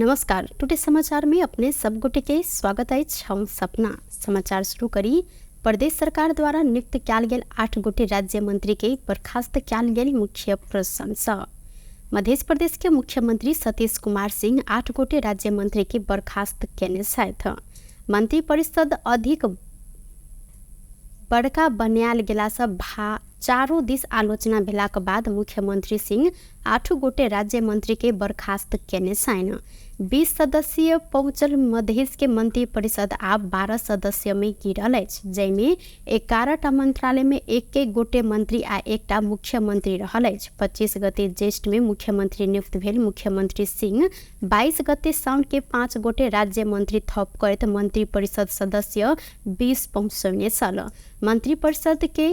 नमस्कार, टुडे समाचार में अपने सब गोटे के स्वागत अछि। हम सपना। समाचार शुरू करी। प्रदेश सरकार द्वारा नियुक्त कयल गेल 8 गोटे राज्य मंत्री के बर्खास्त कयल गेल मुख्य प्रशंसा। मध्य प्रदेश के मुख्यमंत्री सतीश कुमार सिंह 8 गोटे राज्य मंत्री के बर्खास्त केने छथि। मंत्री परिषद अधिक बड़का बनायल गेलासँ चारू दिस आलोचना भेलाक बाद मुख्यमंत्री सिंह 8 गोटे राज्य मंत्री के बर्खास्त केने छनि। 20 सदस्यीय पहुँचल मधेश के मंत्री परिषद आब 12 सदस्य में गिरल अछि, जाहिमे 11टा मंत्रालय में 1-1 गोटे मंत्री आ 1टा मुख्यमंत्री रहल अछि। 25 गते ज्येष्ठ में मुख्यमंत्री नियुक्त भेल मुख्यमंत्री सिंह 22 गते साउन के 5 गोटे राज्य मंत्री थप करैत मंत्री परिषद सदस्य 20 पहुँचौने छल। मंत्री परिषद के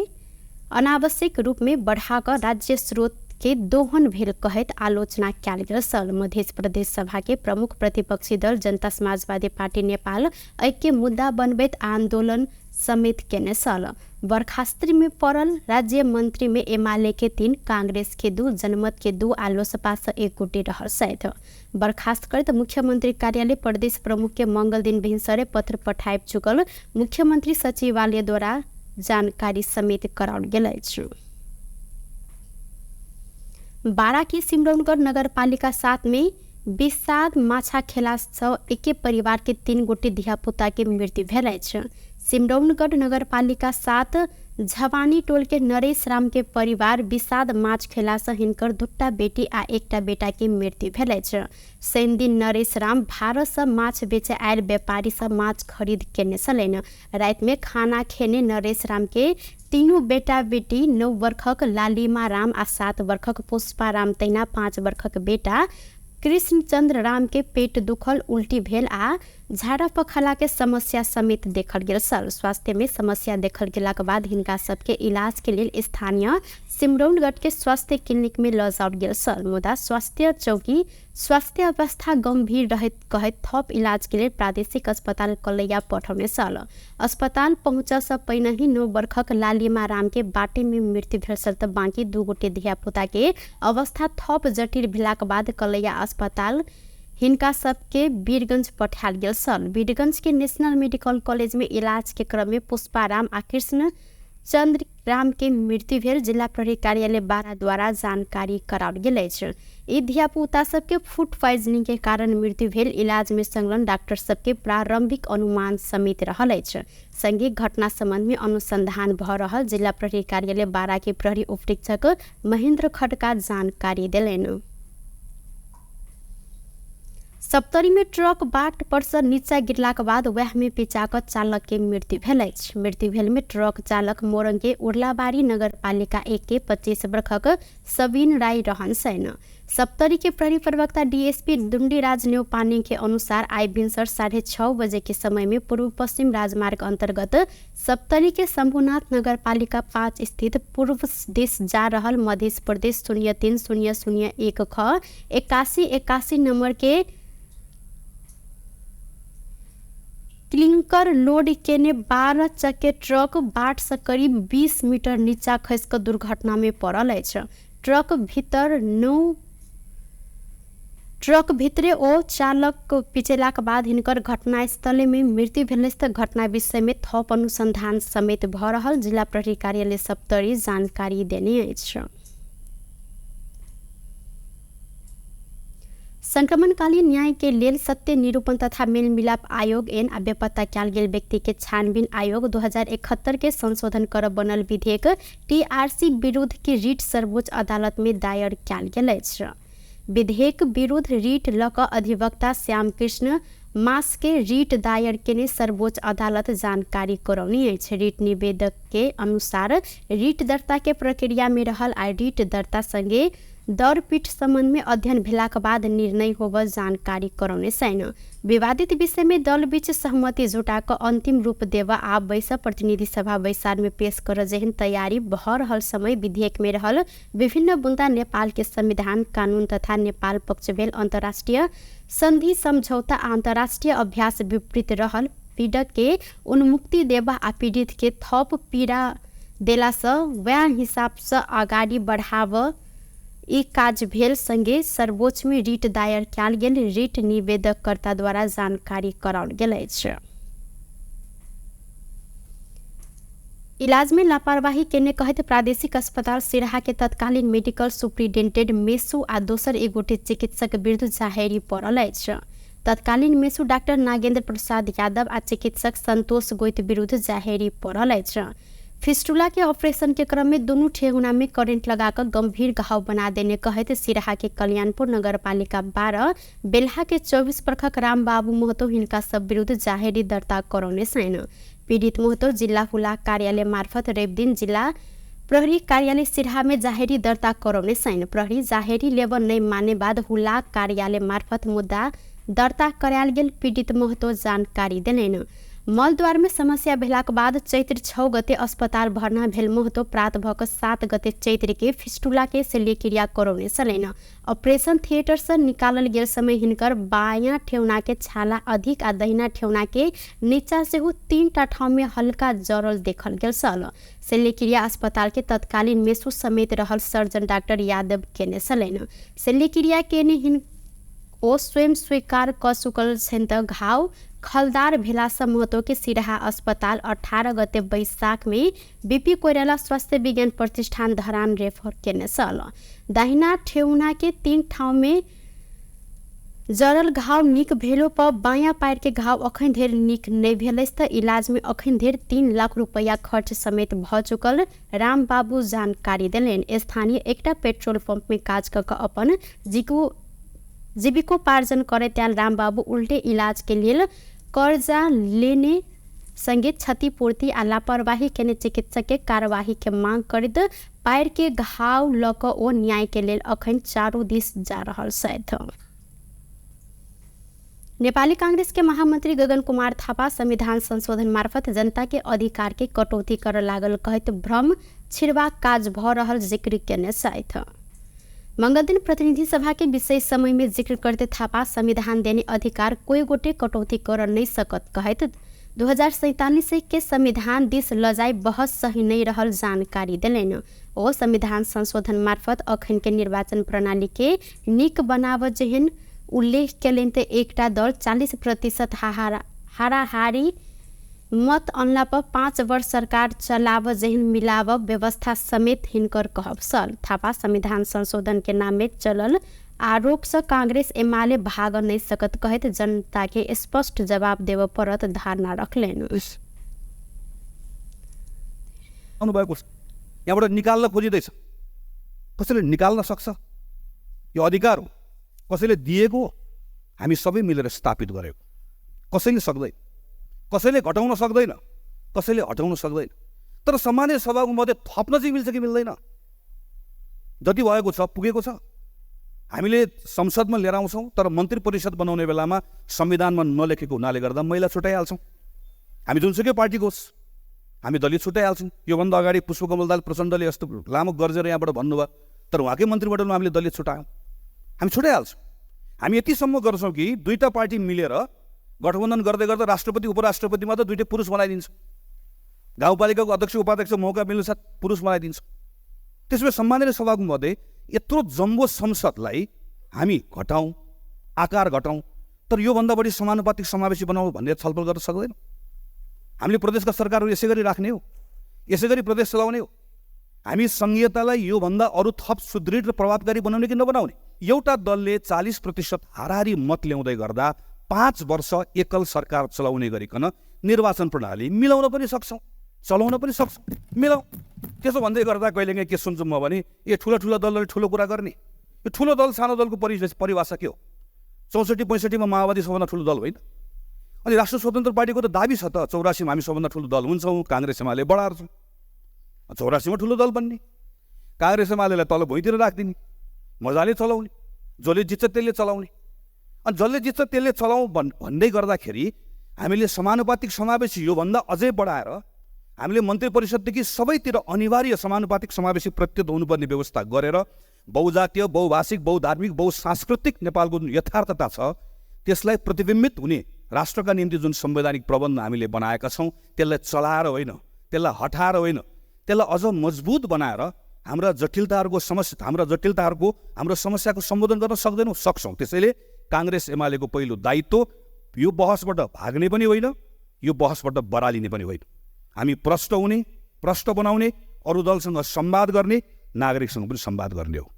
अनावश्यक रूप में बढ़ाकऽ राज्य स्रोत के दोहन भेल कहैत आलोचना कयल गेल छल। मध्य प्रदेश सभा के प्रमुख प्रतिपक्षी दल जनता समाजवादी पार्टी नेपाल एहिके मुद्दा बनबैत आंदोलन समेत केने छल। बर्खास्ती में पड़ल राज्य मंत्री में एमाले के 3, कांग्रेस के 2, जनमत के 2 आ लोसपा से 1 गोटे रहल छथि। बर्खास्त करैत मुख्यमंत्री कार्यालय प्रदेश प्रमुख के मंगल दिन भिनसरे पत्र पठाबि चुकल मुख्यमंत्री सचिवालय द्वारा जानकारी समेत कराओल गेल अछि। बारा के सिमरौनगढ़ नगरपालिका 7 में विषाद माछा खेला सँ एके परिवार के 3 गोटे धियापुता के मृत्यु भेल अछि। सिमरौनगढ़ नगरपालिका 7 झवानी टोल के नरेश राम के परिवार विषाद माछ खेला सँ हिनकर 2टा बेटी आ 1टा बेटा के मृत्यु भेल अछि। शनि दिन नरेश राम भारत सँ माछ बेचे आयल व्यापारी सँ माछ खरीद केने छलनि। राति में खाना खेने नरेश राम के 3 बेटा बेटी 9 वर्षक लालिमा राम आ 7 वर्षक पुष्पा राम तहिना 5 वर्षक बेटा कृष्णचंद्र राम के पेट दुखल, उल्टी भेल आ झाड़ा पखाला के समस्या समेत देखल गेल छल। स्वास्थ्य में समस्या देखल गेलाक बाद हिनका सबके इलाज के लेल स्थानीय सिमरौनगढ़ के स्वास्थ्य क्लिनिक में लऽ जाओल गेल छल। मुदा स्वास्थ्य चौकी स्वास्थ्य अवस्था गंभीर रहैत कहैत थप इलाज के लेल प्रादेशिक अस्पताल कलैया पठौने छल। अस्पताल पहुँचऽ सँ पहिनहि 9 वर्षक लालिमा राम के बाटे में मृत्यु भेल छल तऽ बाँकी 2 गोटे धियापुता के अवस्था थप जटिल भेलाक बाद कलैया अस्पताल हिनका सबके वीरगंज पठायल गेल छल। वीरगंज के नेशनल मेडिकल कॉलेज में इलाज के क्रम में पुष्पा राम आ कृष्ण चंद्र राम के मृत्यु भेल जिला प्रहरी कार्यालय 12 द्वारा जानकारी कराओल गेल अछि। ई धियापुता सबके फूड पॉइजनिंग के कारण मृत्यु भेल इलाज में संलग्न डॉक्टर सबके प्रारंभिक अनुमान समेत रहल अछि। संगे घटना संबंध में अनुसंधान भऽ रहल जिला प्रहरी कार्यालय 12 के प्रहरी उपरीक्षक महेंद्र खड़का जानकारी देलनि। सप्तरी में ट्रक बाट पर से नीचा गिरलाक बाद वएह में पिचा कऽ चालक के मृत्यु भेल अछि। मृत्यु भेल में ट्रक चालक मोरंग के उर्लाबारी नगरपालिका 1 के 25 वर्षक सवीन राय रहन छनि। सप्तरी के प्रहरी प्रवक्ता डीएसपी दुंडीराज न्यौपाने के अनुसार आइ भिनसर 6:30 बजे के समय में पूर्व पश्चिम राजमार्ग अंतर्गत सप्तरी के शंभुनाथ नगरपालिका 5 स्थित पूर्व दिस जा रहल मध्य प्रदेश 030001 ख 8181 नंबर के क्लिंकर लोड केने 12 चक्के ट्रक बाट से करीब 20 मीटर नीचा खसि कऽ दुर्घटना में पड़ल अछि। ट्रक भीतरे ओ चालक पिचेलाक बाद हिनकर घटनास्थले में मृत्यु भेल तऽ घटना विषय में थप अनुसंधान समेत भऽ रहल जिला प्रहरी कार्यालय सप्तरी जानकारी देने अछि। संक्रमणकालीन न्याय के लेल सत्य निरूपण तथा मेलमिलाप आयोग एन आ बेपत्ता कयल गेल व्यक्ति के छानबीन आयोग 2071 के संशोधन कर बनल विधेयक टीआरसी विरुद्ध के रिट सर्वोच्च अदालत में दायर कयल गेल अछि। विधेयक विरुद्ध रिट लऽ कऽ अधिवक्ता श्यामकृष्ण मास के रिट दायर केने सर्वोच्च अदालत जानकारी करौनी अछि। रिट निवेदक के अनुसार रिट दर्ता के प्रक्रिया में रहल आ रिट दर्ता संगे दरपीठ संबंध में अध्ययन भेलाक बाद निर्णय होबऽ जानकारी करौने छनि। विवादित विषय में दल बीच सहमति जुटा कऽ अंतिम रूप देबऽ आ बैसक प्रतिनिधि सभा बैसार में पेश करऽ जेहन तैयारी भऽ रहल समय विधेयक में रहल विभिन्न बुंदा नेपाल के संविधान कानून तथा नेपाल पक्ष भेल अंतर्राष्ट्रीय संधि समझौता आ अंतर्राष्ट्रीय अभ्यास विपरीत रहल पीड़क के उन्मुक्ति देबा आ पीड़ित के थप पीड़ा देलासँ वएह हिसाबसँ अगाडि बढ़ाबऽ ई काज भेल संगे सर्वोच्च में रिट दायर कयल गेल रिट निवेदककर्ता द्वारा जानकारी कराओल गेल अछि। इलाज में लापरवाही केने कहैत प्रादेशिक अस्पताल सिरहा के तत्कालीन मेडिकल सुप्रिंटेंडेंट मेसु आ दोसर एक गोटे चिकित्सक विरुद्ध जाहेरी पड़ल अछि। तत्कालीन मेसु डाक्टर नागेन्द्र प्रसाद यादव आ चिकित्सक संतोष गोइत विरुद्ध जाहेरी पड़ल अछि। फिस्टुला के ऑपरेशन के क्रम में दुनू ठेहुना में करेंट लगाकर गंभीर घाव बना देने कहैत सिरहा के कल्याणपुर नगरपालिका 12 बेल्हा के 24 प्रखक रामबाबू महतो हिनका सब विरुद्ध जाहेरी दर्ता करौने छन्। पीडित महतो जिल्ला हुला कार्यालय मार्फत रविदिन जिल्ला प्रहरी कार्यालय सिरहा में जाहेरी दर्ता करौने छन्। प्रहरी जाहेरी लेब नै माने बाद हुला कार्यालय मार्फत मुद्दा दर्ता करायल गेल पीडित महतो जानकारी देलनि। मलद्वार में समस्या भेलाक बाद चैत्र 6 गते अस्पताल भर्ना भेल महतो प्रात भऽ कऽ 7 गते चैत्र के फिस्टुला के शल्यक्रिया करौने छलनि। ऑपरेशन थिएटर से निकालल गेल समय हिनकर बायाँ ठेहुना के छाला अधिक आ दहिना ठेहुना के नीचा सेहो 3 ठाउँ में हल्का जरल देखल गेल छल। शल्यक्रिया अस्पताल के तत्कालीन मेसु समेत रहल सर्जन डाक्टर यादव केने छलनि। शल्यक्रिया केने ओ स्वयं स्वीकार क चुकल छनि त घाव खलदार भेलासँ महतो के सिरहा अस्पताल 18 गते वैशाख में बीपी कोइराला स्वास्थ्य विज्ञान प्रतिष्ठान धरान रेफर केने छल। दाहिना ठेहुना के 3 ठाउँ में जरल घाव निक भेलो पर बायाँ पैर के घाव अखन धरि निक नहि भेल अछि त इलाज में अखन धरि 3 लाख रुपैया खर्च समेत भऽ चुकल रामबाबू जानकारी देलनि। स्थानीय एकटा पेट्रोल पंप में काज कऽ कऽ अपन जीविकोपार्जन करैत आयल रामबाबू उल्टे इलाज के लेल कर्जा लेने संगे क्षतिपूर्ति आ लापरवाही केने चिकित्सक के कार्यवाही के मांग करैत पैर के घाव लऽ कऽ ओ न्याय के लेल अखन चारू दिस जा रहल छथि। नेपाली कांग्रेस के महामंत्री गगन कुमार थापा संविधान संशोधन मार्फत जनता के अधिकार के कटौती कर लागल कहैत भ्रम छिड़बाक काज भऽ रहल जिक्र केने छथि। मंगलदिन प्रतिनिधि सभा के विशेष समय में जिक्र करते थापा संविधान देने अधिकार कोई गोटे कटौती कर नहीं सकत कहैत 2047 के संविधान दिस लजाई बहस सही नहीं रहल जानकारी देलनि। ओ संविधान संशोधन मार्फत अखन के निर्वाचन प्रणाली के निक बनाव जेहन उल्लेख केलनि त एकटा दल 40% हाराहारी मत अनला पर 5 वर्ष सरकार चलाव जेहन मिलाव व्यवस्था समेत हिनकर कहब छल। थापा संविधान संशोधन के नाम में चलल आरोप से कांग्रेस एमाले भाग नहीं सकत कहैत जनता के स्पष्ट जवाब देव पड़त धारणा रखलनि। यहाँबाट निकाल्न खोजिँदैछ, कसैले निकाल्न सक्छ? यो अधिकार हो, कसैले दिएको, हामी सबै मिलेर स्थापित गरेको। कसैले सक्दैन, कसैले घटाउन सक्दैन, कसैले हटाउन सक्दैन। तर सामान्य सभाको मध्ये थप्न चाहिँ मिल्छ कि मिल्दैन? जति भएको छ पुगेको छ। हामीले संसदमा लिएर आउँछौँ, तर मन्त्री परिषद बनाउने बेलामा संविधानमा नलेखेको हुनाले गर्दा महिला छुट्याइहाल्छौँ। हामी जुनसुकै पार्टीको होस्, हामी दलीय छुट्याइहाल्छौँ। योभन्दा अगाडि पुष्पकमल दाहाल प्रचण्डले यस्तो लामो गर्जेर यहाँबाट भन्नुभयो, तर उहाँकै मन्त्रीमण्डलमा हामीले दलीय छुट्यायौँ। हामी छुट्याइहाल्छौँ। हामी यतिसम्म गर्छौँ कि दुईवटा पार्टी मिलेर गठबन्धन गर्दै गर्दा राष्ट्रपति उपराष्ट्रपतिमा त दुईटै पुरुष बनाइदिन्छ, गाउँपालिकाको अध्यक्ष उपाध्यक्ष मौका मिल्नुसाथ पुरुष बनाइदिन्छ। त्यसो भए सम्माननीय सभाको मध्ये यत्रो जम्बो संसदलाई हामी घटाउँ, आकार घटाउँ, तर योभन्दा बढी समानुपातिक समावेशी बनाउँ भन्ने छलफल गर्न सक्दैनौँ। हामीले प्रदेशका सरकारहरू यसै गरी राख्ने हो, यसै गरी प्रदेश चलाउने हो। हामी सङ्घीयतालाई योभन्दा अरू थप सुदृढ र प्रभावकारी बनाउने कि नबनाउने? एउटा दलले 40% हाराहारी मत ल्याउँदै गर्दा 5 वर्ष एकल सरकार चलाउने गरिकन निर्वाचन प्रणाली मिलाउन पनि सक्छौँ, चलाउन पनि सक्छौँ, मिलाउँ। त्यसो भन्दै गर्दा कहिलेकाहीँ के सुन्छु म भने, ए ठुला ठुला दलले ठुलो कुरा गर्ने, यो ठुलो दल सानो दलको परिभाषा के हो? 64 65 माओवादी सबभन्दा ठुलो दल होइन? अनि राष्ट्रिय स्वतन्त्र पार्टीको त दाबी छ त, 84मा हामी सबभन्दा ठुलो दल हुन्छौँ, काङ्ग्रेस एमाले बढाएर छौँ, 84मा ठुलो दल बन्ने, काङ्ग्रेस एमालेलाई तल भुइँतिर राखिदिने, मजाले चलाउने, जसले जित्छ त्यसले चलाउने। अनि जसले जित्छ त्यसले चलाउँ भन्दै गर्दाखेरि हामीले समानुपातिक समावेशी योभन्दा अझै बढाएर हामीले मन्त्री परिषददेखि सबैतिर अनिवार्य समानुपातिक समावेशी प्रत्यत हुनुपर्ने व्यवस्था गरेर बहुजातीय, बहुभाषिक, बहुधार्मिक, बहुसांस्कृतिक नेपालको जुन यथार्थता छ त्यसलाई प्रतिबिम्बित हुने राष्ट्रका निम्ति जुन संवैधानिक प्रबन्ध हामीले बनाएका छौँ त्यसलाई चलाएर होइन, त्यसलाई हटाएर होइन, त्यसलाई अझ मजबुत बनाएर हाम्रा जटिलताहरूको समस्या, हाम्रा जटिलताहरूको, हाम्रो समस्याको सम्बोधन गर्न सक्दैनौँ? सक्छौँ। त्यसैले काङ्ग्रेस एमालेको पहिलो दायित्व यो बहसबाट भाग्ने पनि होइन, यो बहसबाट बरालिने पनि होइन। हामी प्रष्ट हुने, प्रष्ट बनाउने, अरू दलसँग संवाद गर्ने, नागरिकसँग पनि संवाद गर्ने हो।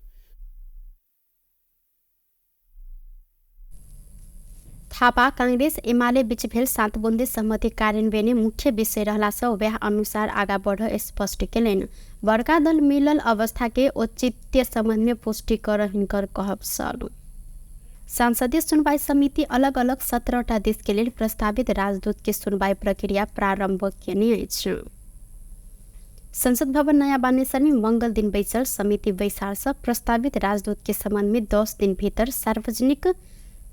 थापा काङ्ग्रेस एमाले बीच भेल 7 बुँदे सहमति कार्यान्वयन मुख्य विषय रहलासँ वएह अनुसार आगा बढ़ स्पष्ट केलनि। बड़का दल मिलल अवस्था के औचित्य सम्बन्ध में पुष्टि कर हिनकर कहब छल। संसदीय सुनवाई समिति अलग अलग 17टा देश के लेल प्रस्तावित राजदूत के सुनवाई प्रक्रिया प्रारंभ केने अछि। संसद भवन नयाँ बानेश्वर में मंगल दिन बैसल समिति बैसार से प्रस्तावित राजदूत के संबंध में 10 दिन भीतर सार्वजनिक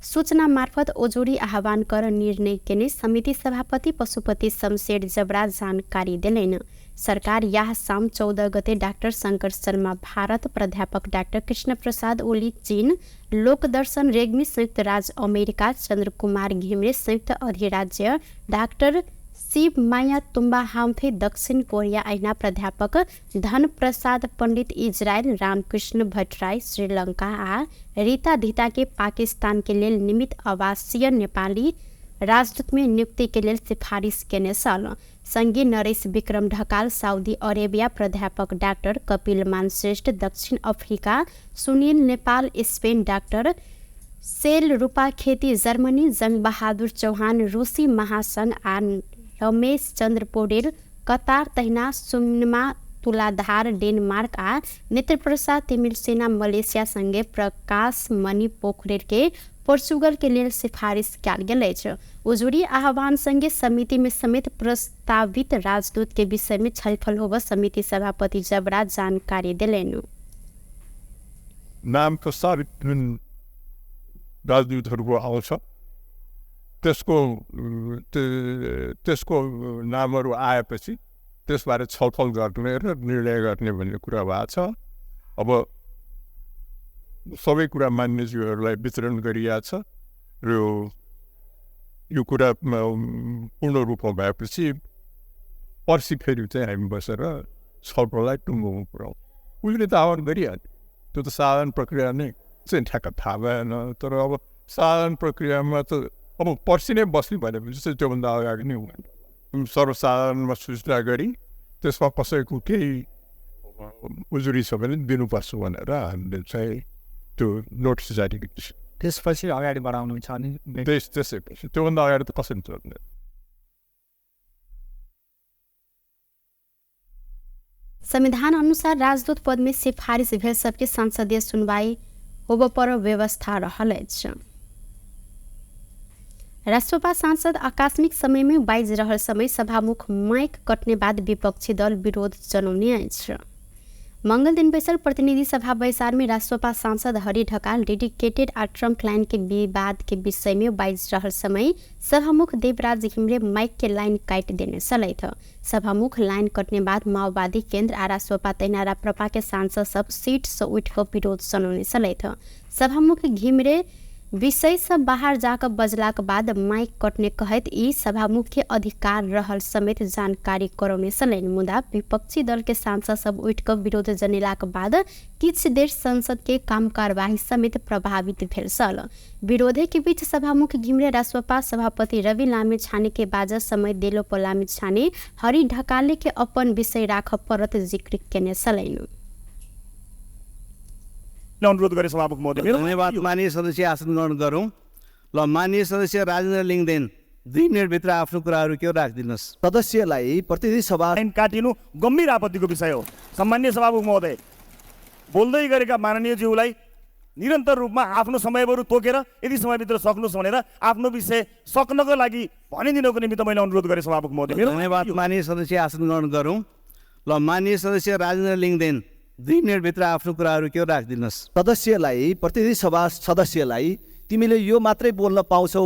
सूचना मार्फत ओजोरी आह्वान कर निर्णय केने समिति सभापति पशुपति शमशेर जबरा जानकारी देलनि। सरकार यह शाम 14 गते डाक्टर शंकर शर्मा भारत, प्राध्यापक डाक्टर कृष्ण प्रसाद ओली चीन, लोकदर्शन रेग्मी संयुक्त राज्य अमेरिका, चंद्र कुमार घिमिरे संयुक्त अधिराज्य, डाक्टर शिव माया तुम्बा हाम्फे दक्षिण कोरिया ऐना प्राध्यापक धन प्रसाद पंडित इजरायल, रामकृष्ण भट्टराई श्रीलंका आ रीता धिता के पाकिस्तान के लेल निमित्त आवासीय नेपाली राजदूत में नियुक्ति के लेल सिफारिश केने छल। संगे नरेश विक्रम ढकाल साउदी अरेबिया, प्राध्यापक डाक्टर कपिल मान श्रेष्ठ दक्षिण Africa, Sunil Nepal Spain, doctor सेल रूपा खेती जर्मनी, जंगबहादुर चौहान रूसी महासंघ आ रमेश चंद्र पौडेल कतार, तहिना सुम्नमा तुलाधार डेनमार्क आ नेत्रप्रसाद तिमिल सेना मलेसिया संगे प्रकाश मणि पोखरेल के पोर्चुगल के लेल सिफारिश कयल गेल अछि। उजुरी आह्वान संगे समिति में समेत प्रस्तावित राजदूत के विषय में छलफल होब समिति सभापति जबरा जानकारी देलनि। नाम प्रस्तावित जुन राजदूतहरूको आउँछ त्यसको त्यसको नामहरू आएपछि त्यसबारे छलफल गर्ने र निर्णय गर्ने भन्ने कुरा भएको छ। अब सबै कुरा मान्यज्यूहरूलाई वितरण गरिएको छ र यो कुरा पूर्ण रूपमा भएपछि पर्सि फेरि चाहिँ हामी बसेर छलफललाई टुङ्गोमा पुऱ्याउँ। उसले त आह्वान गरिहाल्यो, त्यो त साधारण प्रक्रिया नै चाहिँ ठ्याक्क थाहा भएन। तर अब साधारण प्रक्रियामा त अब पर्सि नै बस्ने भनेपछि चाहिँ त्योभन्दा अगाडि नै हुँदैन। सर्वसाधारणमा सूचना गरी त्यसमा कसैको केही उजुरी छ भने दिनुपर्छ भनेर हामीले चाहिँ त्यो नोटिस जारी गर्छ। त्यसपछि अगाडि बढाउनु छ नि, त्यसैपछि त्योभन्दा अगाडि त कसरी चल्ने। संविधान अनुसार राजदूत पद में सिफारिश भेल सबके संसदीय सुनवाई होब पर व्यवस्था रहल अछि। राष्ट्रपा सांसद आकस्मिक समय में बाजि रहल समय सभामुख माइक कटने बाद विपक्षी दल विरोध जनौने अछि। मंगल दिन बैसल प्रतिनिधि सभा बैसार में राष्ट्रपा सांसद हरि ढकाल डेडिकेटेड आ ट्रंक लाइन के विवाद के विषय में बाजि रहल समय सभामुख देवराज घिमिरे माइक के लाइन काटि देने छलथि। सभामुख लाइन कटने बाद माओवादी केन्द्र आ राष्ट्रपा तहिना राप्रपा के सांसद सब सीट से उठि कऽ विरोध जनौने छलथि। सभामुख घिमिरे विषय से बाहर जाकर बजलाक बाद माइक कटने कहैत ई सभामुख के अधिकार रहल समेत जानकारी करौने छलनि। मुदा विपक्षी दल के सांसद सब उठि कऽ विरोध जनेलाक बाद किछु देर संसद के काम कार्यवाही समेत प्रभावित भेल छल। विरोधे के बीच सभामुख घिमिरे राष्ट्रपा सभापति रवि लामिछाने के बाजत समय देलो पर लामिछाने हरि ढकाले के अपन विषय राख परत जिक्र केने छलनि। अनुरोध गरे सभामुख महोदय। धन्यवाद माननीय सदस्य, आसन ग्रहण गरौँ। ल माननीय सदस्य राजेन्द्र लिङदेन 2 मिनटभित्र आफ्नो कुराहरू के राखिदिनुहोस्। सदस्यलाई प्रतिनिधि सभा लाइन काटिनु गम्भीर आपत्तिको विषय हो। सम्माननीय सभामुख महोदय, बोल्दै गरेका माननीयज्यूलाई निरन्तर रूपमा आफ्नो समयहरू तोकेर यदि समयभित्र सक्नुहोस् भनेर आफ्नो विषय सक्नको लागि भनिदिनको निमित्त मैले अनुरोध गरेँ सभामुख महोदय। धन्यवाद माननीय सदस्य, आसन ग्रहण गरौँ। ल माननीय सदस्य राजेन्द्र लिङदेन 2 मिनटभित्र आफ्नो कुराहरू के राखिदिनुहोस्। सदस्यलाई प्रतिनिधि सभा सदस्यलाई तिमीले यो मात्रै बोल्न पाउँछौ,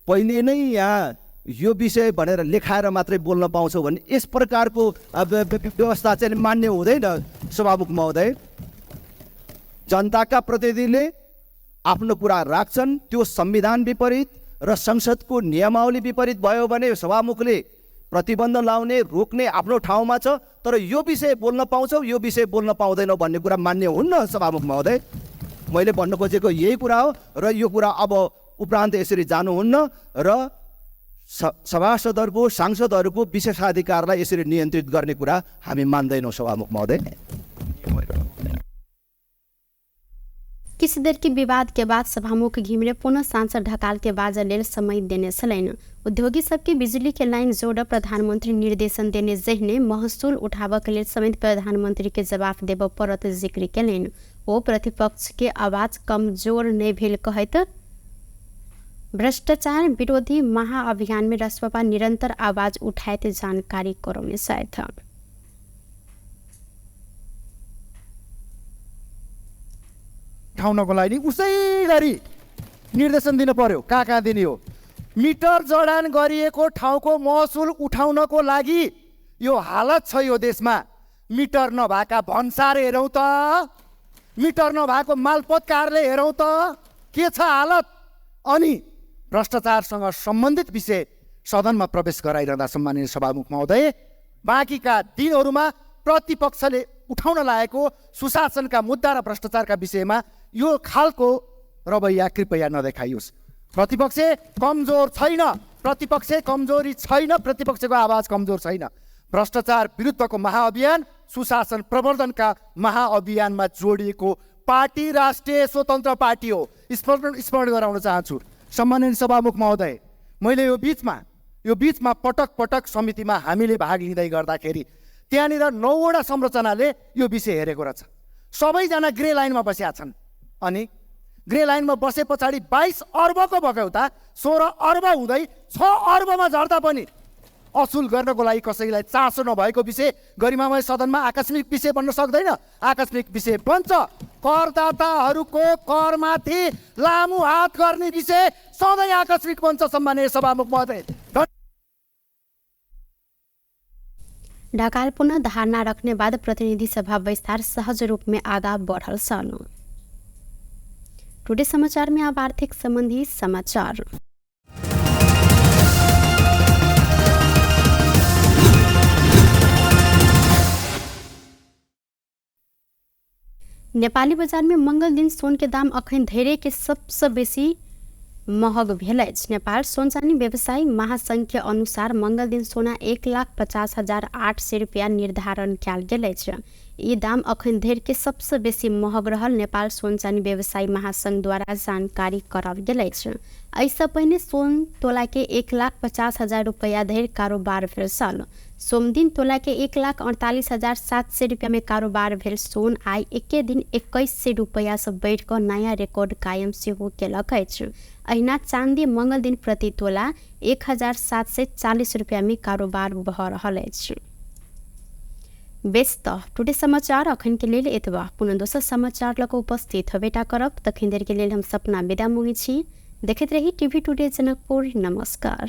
पहिले नै यहाँ यो विषय भनेर लेखाएर मात्रै बोल्न पाउँछौ भने यस प्रकारको व्यवस्था चाहिँ मान्य हुँदैन। सभामुख महोदय, जनताका प्रतिनिधिले आफ्नो कुरा राख्छन्, त्यो संविधान विपरीत र संसदको नियमावली विपरीत भयो भने सभामुखले प्रतिबन्ध लाउने रोक्ने आफ्नो ठाउँमा छ, तर यो विषय बोल्न पाउँछौ यो विषय बोल्न पाउँदैनौ भन्ने कुरा मान्य हुन्न सभामुख महोदय। मैले भन्न खोजेको यही कुरा हो र यो कुरा अब उपरान्त यसरी जानुहुन्न र सभासदहरूको सांसदहरूको विशेषाधिकारलाई यसरी नियन्त्रित गर्ने कुरा हामी मान्दैनौँ सभामुख महोदय। किछ देर के विवाद के बाद सभामुख घिमिरे पुनः सांसद ढकाल के बाजऽ लेल समय देने छलनि। उद्योगी सबके बिजली के लाइन जोड़ प्रधानमंत्री निर्देशन देने जहिने महसूल उठाबऽ के लेल समेत प्रधानमंत्री के जवाफ देबऽ पड़त जिक्र केलनि। ओ प्रतिपक्ष के आवाज कमजोर नहि भेल कहैत भ्रष्टाचार विरोधी महाअभियान में रासपा निरंतर आवाज उठाइत जानकारी करौने छथि। उठाउनको लागि उसै गरी निर्देशन दिनु पर्यो। कहाँ कहाँ दिने हो? मिटर जडान गरिएको ठाउँको महसुल उठाउनको लागि यो हालत छ यो देशमा। मिटर नभएका भन्सार हेरौँ त, मिटर नभएको मालपोत कार्यालय हेरौँ त, के छ हालत। अनि भ्रष्टाचारसँग सम्बन्धित विषय सदनमा प्रवेश गराइरहँदा सम्माननीय सभामुख महोदय, बाँकीका दिनहरूमा प्रतिपक्षले उठाउन लागेको सुशासनका मुद्दा र भ्रष्टाचारका विषयमा यो खालको रवैया कृपया नदेखाइयोस्। प्रतिपक्ष कमजोर छैन, प्रतिपक्ष कमजोरी छैन, प्रतिपक्षको आवाज कमजोर छैन। भ्रष्टाचार विरुद्धको महाअभियान सुशासन प्रवर्धनका महाअभियानमा जोडिएको पार्टी राष्ट्रिय स्वतन्त्र पार्टी हो। स्मरण गराउन चाहन्छु सम्माननीय सभामुख महोदय, मैले यो बिचमा पटक पटक समितिमा हामीले भाग लिँदै गर्दाखेरि त्यहाँनिर 9वटा संरचनाले यो विषय हेरेको रहेछ। सबैजना ग्रे लाइनमा बसेका छन्। अनि ग्रे लाइनमा बसे पछाडि 22 अर्बको बक्यौता 16 अर्ब हुँदै 6 अर्बमा झर्दा पनि असुल गर्नको लागि कसैलाई चासो नभएको विषय गरिमामय सदनमा आकस्मिक विषय बन्न सक्दैन। आकस्मिक विषय बन्छ करदाताहरूको करमाथि लामो हात गर्ने विषय सधैँ आकस्मिक बन्छ सम्माननीय सभामुख महोदय। ढकाल पुनः धारणा रखने बाद प्रतिनिधि सभा विस्तार सहज रूप में आगा बढ़ल सन। टुडे समाचार में अब आर्थिक संबंधी समाचार। नेपाली बजार में मंगल दिन सोन के दाम अखन धैर्य के सबसे बेसी महग भेल अछि। नेपाल सोन चानी व्यवसायी महासंघ के अनुसार मंगल दिन सोना 1,50,800 रुपया निर्धारण कयल गेल अछि। ई दाम अखन धरि के सबसे बेसी महग रहल नेपाल सोन चानी व्यवसायी महासंघ द्वारा जानकारी कराओल गेल अछि। एहिसँ पहिने सोन तोला के 1,50,000 रुपया धरि कारोबार भेल छल। सोमदिन तोला के 1,48,700 रुपया में कारोबार भेल सोन आइ एके दिन 2100 रुपया से बढ़ि कऽ नया रिकॉर्ड कायम सेहो केलक अछि। अहिना चांदी मंगल दिन प्रति तोला 1,740 रुपया में कारोबार भऽ रहल अछि। बेस तऽ टुडे समाचार अखन के लेल एतबा। पुनः दोसर समाचार लऽ कऽ उपस्थित हेबेटा करब। तखन देर के लेल हम सपना विदा मांगै छी। देखैत रही टीवी टुडे जनकपुर। नमस्कार।